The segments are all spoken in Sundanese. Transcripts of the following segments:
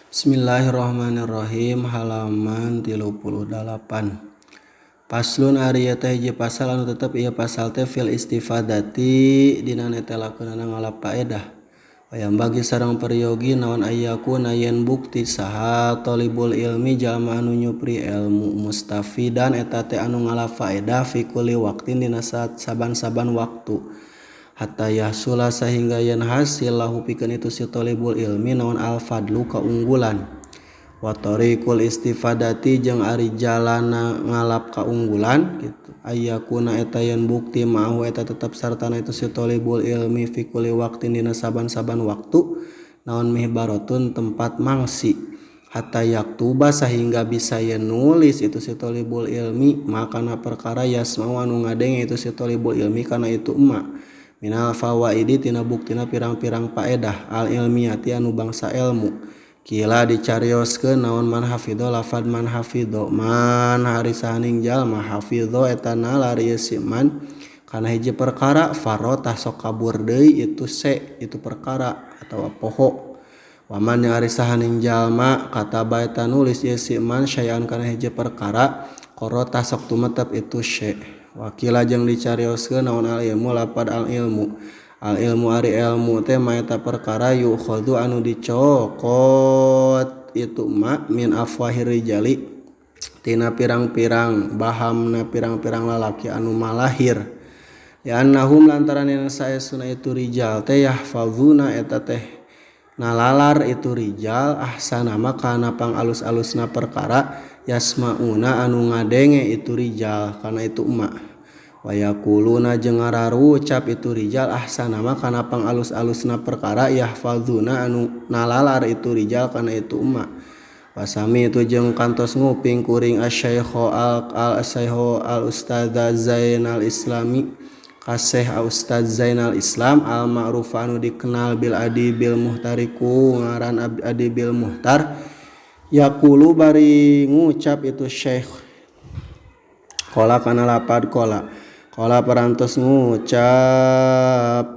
Bismillahirrahmanirrahim halaman 38. Paslon ari ieu teh hiji pasal anu tetep ieu pasal teh fil istifadati dina netelakeunana ngalap paedah. Wayang bagi sareng peryogi naon ayakuna yen bukti saha thalibul ilmi jalma anu nyupri ilmu mustafidan eta teh anu ngalap faedah fi kulli waqtin dina saban-saban waktu. Hatta yahsula sahingga yen hasil lahu pikeun itu si thalibul ilmi naon al fadlu kaunggulan. Wa tariqul istifadati jeung ari jalana ngalap kaunggulan gitu. Ayakuna eta yen bukti ma'ahu eta tetep sartana itu si thalibul ilmi fi kulli waqtin dina saban-saban waktu naon mihbaratun tempat mangsi. Hatta yaktuba sahingga bisa yen nulis itu si thalibul ilmi makana perkara yasma'u anu ngadenge itu si thalibul ilmi kana itu emak. Minal fawaidi tina buktina pirang-pirang paedah al ilmiati anu bangsa ilmu. Kila dicarioskeun naon man hafidho lafad man hafidho man hari sahaning jalma hafidho eta nalar ieu si man kana hiji perkara farotah sok kabur deui itu se itu perkara atawa poho. Waman yang ari sahaning jalma kataba eta nulis ieu si man syai'an kana hiji perkara korotah sok tumetep itu se. Wakila jeung dicarioskeun naon al ilmu lapad al ilmu. Al ilmu ari ilmu teh maeta perkara yukhadhu anu dicokot itu ma min afwahir rijali tina pirang-pirang bahamna pirang-pirang lalaki anu malahir. Ya annahum lantaran yen saestuna itu rijal teh yahfazuna eta teh nalalar itu rijal ahsana maka pang alus-alusna perkara yasmauna anu ngadenge itu rijal kana itu emak. Wayaquluna jeung ngararucap itu rijal ahsana maka pang alus-alusna perkara yahfazuna anu nalalar itu rijal kana itu emak. Wasami itu jeung kantos nguping kuring asy-syaikh al-asy-syaikh al-ustadz Zainal Islami kaseh Ustaz Zainal Islam al ma'ruf anu dikenal bil adibil muhtariku ngaran adibil muhtar yaqulu bari ngucap itu syekh qala kana lapad qala qala parantos ngucap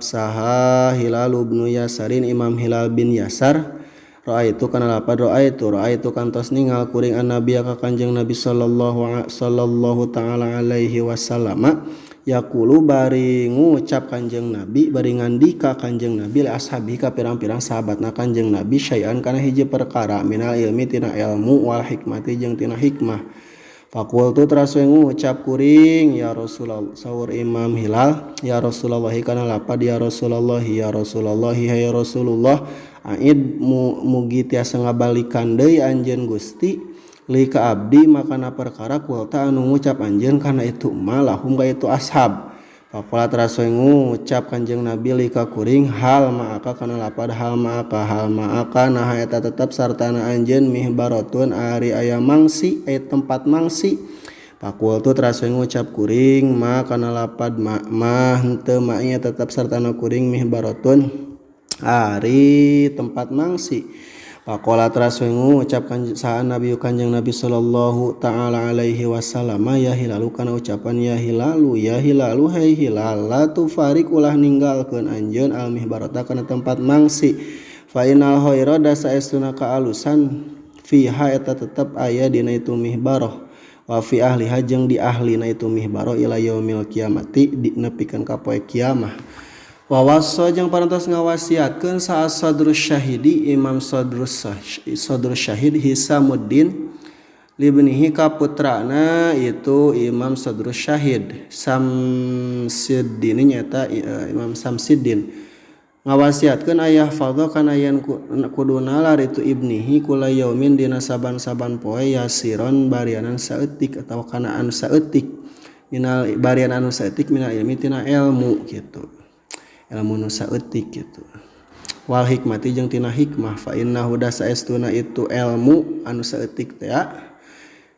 saha Hilal bin Yasarin Imam Hilal bin Yasar raaitu kana lapad raaitu kantos ningal kuring annabiya ka Kanjeng Nabi sallallahu taala alaihi wasallama yaqulu bari ngucap Kanjeng Nabi bari ngandika Kanjeng Nabi li ashabi ka pirang-pirang sahabatna Kanjeng Nabi syai'an kana hiji perkara minal ilmi tina ilmu wal hikmati jeung tina hikmah. Faqultu teras we ngucap kuring ya Rasulullah saur Imam Hilal ya Rasulullah kana lapad ya Rasulullah ya Rasulullah ya Rasulullah aid mugi tiasa ngabalikan deui anjeun Gusti li ka abdi makana perkara kulta anu ngucap anjeun kana itu malahum ka itu ashab. Faqala teras we ngucap Kanjeng Nabi li ka kuring hal ma'aka kana lapad hal ma'aka nah eta tetep sartana anjeun mihbaratun ari aya mangsi aya tempat mangsi. Faqultu teras we ngucap kuring ma kana lapad ma ma henteu ma ieu tetep sartana kuring mihbaratun ari tempat mangsi. Faqala teras we ngucap saha Nabi Kanjeng Nabi sallallahu taala alaihi wasallam ya hilalu kana ucapan ya hilalu hey hilal la tufarik ulah ninggalkeun anjeun al mihbarata kana tempat mangsi fa innal khaira da saestuna kaalusan fiha eta tetep aya dina itu mihbarah wa fi ahliha jeung di ahlina itu mihbarah ila yaumil kiamati nepikeun ka poe kiamah. Wawaso jeung parantos ngawasiatkeun saha Sadrus Syahidi Imam Sadrus Syahid Hisamuddin libnihi ka putrana itu Imam Sadrus Syahid Samsiddin nyata Imam Samsiddin ngawasiatkeun ayah fadha kana yen kudu nalar itu ibnihi kula yaumin dina saban-saban poe yasiron barianan saeutik atawa kana anu saeutik minal barian anu saeutik minal ilmi tina ilmu gitu ilmu nu saeutik gitu wal hikmati jeung tina hikmah fa innahu da saestuna itu ilmu anu saeutik teh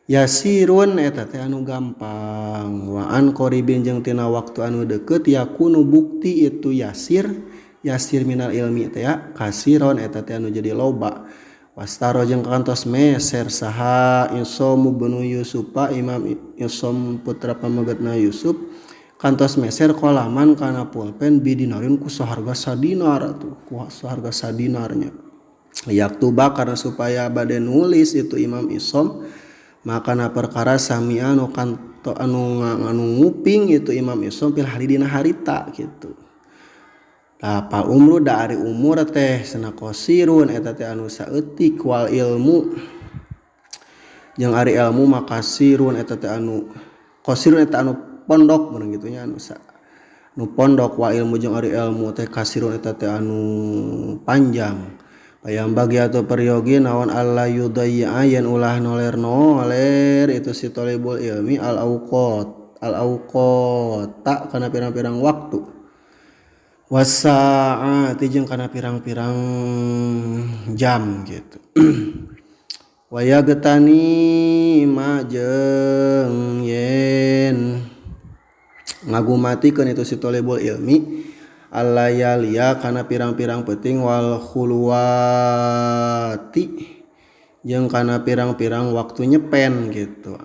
yasirun eta teh anu gampang wa an qaribin jeung tina waktu anu deukeut yakunu bukti itu yasir yasir minal ilmi teh kasiron eta teh anu jadi loba wastaro jeung kantos meser saha Isom bin Yusufa Imam Isom putra pamegetna Yusuf kantos meser kolaman kana pulpen bidinarin ku saharga sadinar atuh ku saharga sadinarnya. Yaktuba karena supaya bade nulis itu Imam Isom makana perkara sami'a anu kanto anu anu nguping itu Imam Isom fil hari dina harita gitu. Tah pa umru da ari umur teh cenah qasirun eta teh anu saeutik wal ilmu jeung ari ilmu makasirun eta teh anu qasirun eta anu pondok mun kitu nya anu sa nu pondok wa ilmu jeung ari ilmu teh kasirun eta teh anu panjang. Payang bagi atau peryogi naon alla yudayya yen ulah noler noler itu si thalibul ilmi al awqat al awqata kana pirang-pirang waktu wasaati jeung kana pirang-pirang jam gitu. Waya getani ma jeung yen ngagumatikeun itu si thalibul ilmi allayalia kana pirang-pirang penting wal khulwati jeung kana pirang-pirang waktu nyepen gitu.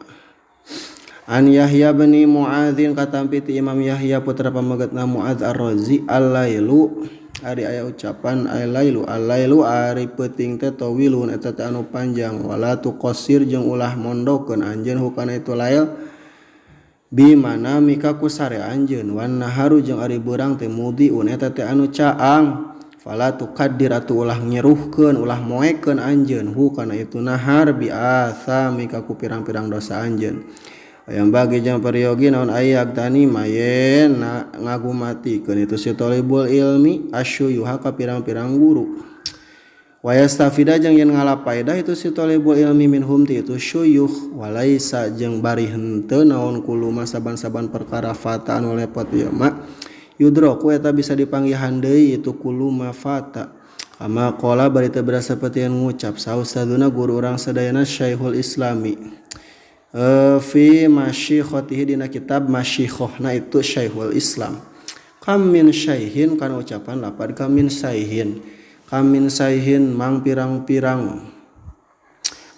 An Yahya bin Mu'adzin katampi ti Imam Yahya putra pamegatna Mu'adz Ar-Razi al-lailu ari aya ucapan al-lailu al-lailu ari peuting teh tawilun eta teh anu panjang wala tuqassir jeung ulah mondokeun anjeun hukana itu lail bi mana mika ku sare anjeun wan naharu jeung ari beurang teh mudiun eta teh anu caang fala tuqaddir atuh ulah ngeruhkeun ulah moekeun anjeun hu kana itu nahar bi asami ka ku pirang-pirang dosa anjeun. Ayam bagi jeung peryogi naon ayak tani mayen ngagumatikeun itu si thalibul ilmi asyuyuha ka pirang-pirang guru. Wa yastafida jeung yen ngalapaedah itu si thalibul ilmi minhum ti itu syuyuh walaisa jeung bari henteu naon kulo saban-saban perkara fata anu lepot ieu ma yudroku eta bisa dipanggihan deui itu kulo ma fata. Kama qala bari teu berasa saperti ngucap saustaduna guru urang sadayana Syekhul Islami fi masyikhatihi dina kitab masyikhohna itu Syekhul Islam. Kam min syaihin kana ucapan lapad kam min syaihin. Kam min syaihin mang pirang-pirang.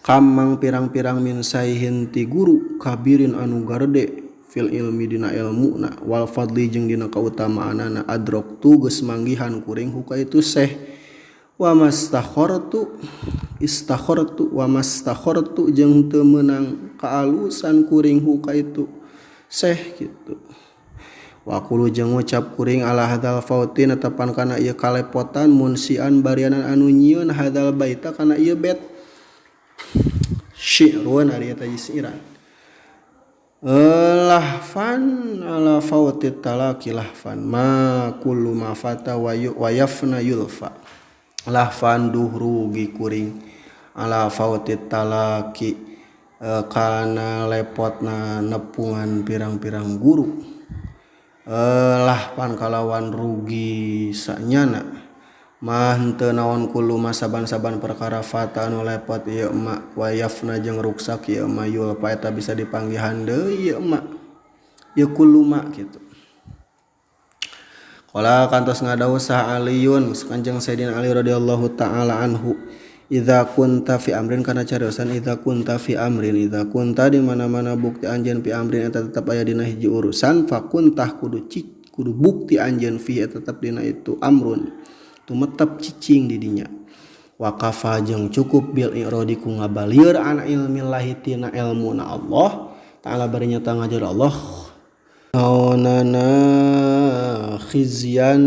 Kam mang pirang-pirang min syaihin ti guru kabirin anu garede fil ilmi dina ilmuna wal fadli jeung dina kautamaanana adroktu geus manggihan kuring huka itu syekh. Wa mastakhartu istakhartu wa mastakhartu jeung teu meunang kaalusan kuring huka itu syekh gitu. Wa qulu jeung ngucap kuring ala hadzal fautin tepan kana ieu kalepotan munsian barianan anu nyieun hadzal baita kana ieu bet syi'run ari eta syiiran lahfan ala fautit talaqi lahfan ma kullu ma fata wa yafna yulfa lahfan duh rugi kuring ala fautit talaqi kana lepotna nepungan pirang-pirang guru lahpan kalawan rugi sanyana mah henteu naon kulo saban-saban perkara fata anu lepot ieu ma wayafna jeung ruksak ieu ma yulfa eta bisa dipanggihan deui ieu ma ieu kulo ma kitu. Qala kantos ngadawuh saha Aliyun Kanjeng Sayyidina Ali radhiyallahu taala anhu idza kunta fi amrin kana cariosan idza kunta fi amrin idza kunta di mana-mana bukti anjeun fi amrin eta tetep aya dina hiji urusan fakuntah kudu kudu bukti anjeun fi eta tetep dina itu amrun tumetep cicing di dinya wa kafa jeung cukup bil iradi ku ngabalieur an ilmillahi tina ilmuna Allah taala bari nyata ngajar Allah naonana khizyan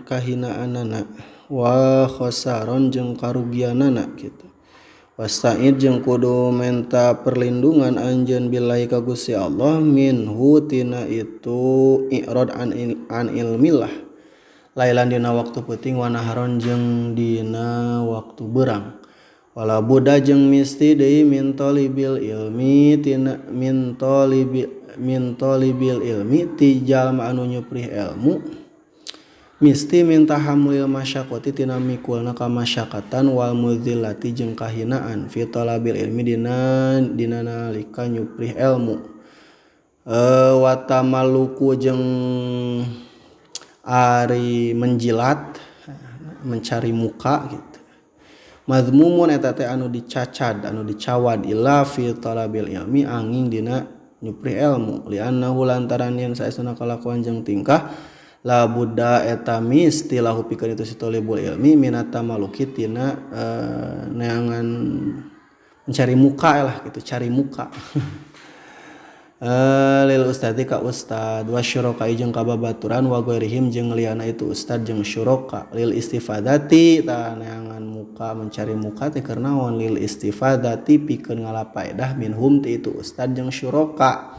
kahinaanana wa khasaron jeung karugianana kitu. Wasta'id jeung kudu menta perlindungan anjeun billahi ka Gusti Allah minhu tina itu i'rad an ilmillah lailan dina waktu peuting wa naharon jeung dina waktu berang. Wala buddha jeung misti deui min talibil ilmi tina min talibil ilmi ti jalma anu nyuprih ilmu misti minta hamlil masyaqati tina mikulna ka masyaqatan wal mudhillati jeung kahinaan fi talabil ilmi dina nalika nyuprih ilmu wa tamaluku jeung ari menjilat mencari muka gitu. Mazmumun eta teh anu dicacad anu dicawad illa fi talabil ilmi angin dina nyuprih ilmu li'annahu lantaran yen saestuna kalakuan jeung tingkah La budda eta misti lahu pikeun itu si thalibul ilmi minat tamaluki tina neangan mencari muka lah gitu, cari muka. Lil ustadi ka ustad wa syuraka jeung ka babaturan wa ghairihim jeung liana itu ustad jeung syuraka lil istifadati ta neangan muka mencari muka teh keur naon lil istifadati pikeun ngalapaedah minhum ti itu ustad jeung syuraka.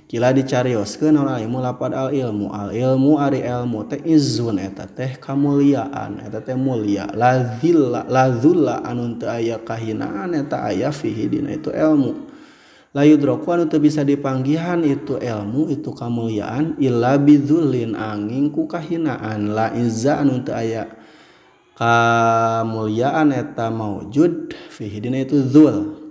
Kila dicarioskeun naon ilmu lapad al ilmu al ilmu ari ilmu teh izun eta teh kamuliaan eta teh mulia la zilla la zulla anu teu aya kahinaan eta aya fihi dina itu ilmu. La yudroku anu teu bisa dipanggihan itu ilmu itu kamuliaan illa bidzulin angin ku kahinaan la izza anu teu aya kamuliaan eta maujud fihi dina itu dzul.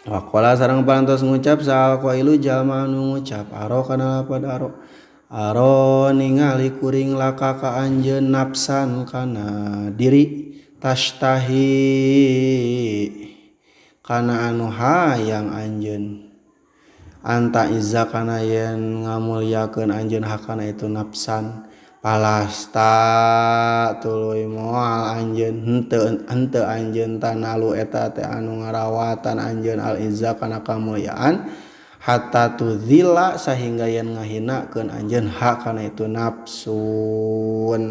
Waqala sareng parantos ngucap sal qailu jalma anu ngucap aro kana lapad aro aro ningali kuring laka ka anjeun nafsan kana diri tashtahi kana anu hayang anjeun anta izza kana yen ngamulyakeun anjeun hakana itu nafsan palasta tuluy moal anjeun henteu anjeun tanalu eta teh anu ngarawatan anjeun al izza kana kamulyaan hatta tuzilla sahingga yen ngahinakeun anjeun hakana itu nafsun.